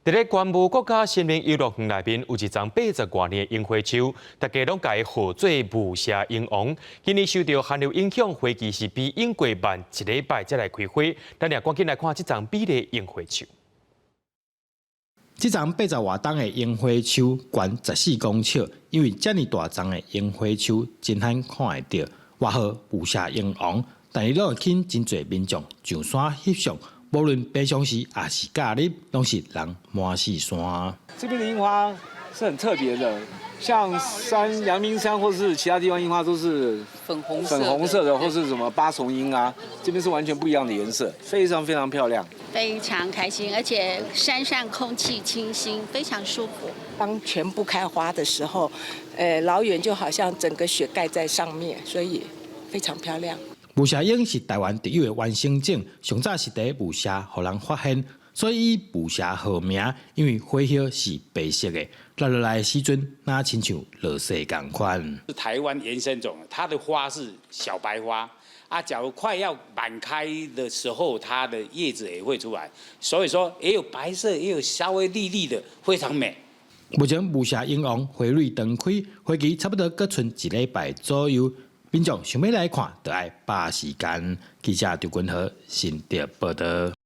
佇咧觀霧國家森林遊樂園內面有一叢80外年的櫻花樹，大家攏共伊號做霧社櫻王。今年受著寒流影響，花期是比往過慢一禮拜才來開花。咱也趕緊來看這叢美麗櫻花樹。這叢80外冬的櫻花樹懸14公尺，因為遮爾大叢的櫻花樹真罕看會著，外號霧社櫻王，但伊攏會吸引真濟民眾上山翕相。無論平常時抑是假日，攏是人滿四山。這邊的櫻花是很特別的，像山陽明山或是其他地方櫻花都是粉紅色粉紅色的，或是什麼八重櫻啊，這邊是完全不一樣的顏色，非常非常漂亮。非常開心，而且山上空氣清新，非常舒服。當全部開花的時候，老遠就好像整個雪蓋在上面，所以非常漂亮。霧社櫻是台灣特有的原生種，上早是佇霧社予人發現，所以以霧社號名。因為花葉是白色的，落落來的時陣，若親像落雪仝款。是台灣原生種，它的花是小白花，啊，假如快要滿開的時候，它的葉子也會出來，所以說也有白色，也有稍微綠綠的，非常美。目前霧社櫻王花蕊斷開，花期差不多閣賰一禮拜左右。民眾想欲來看，就愛把時間。記者張君和新竹報導。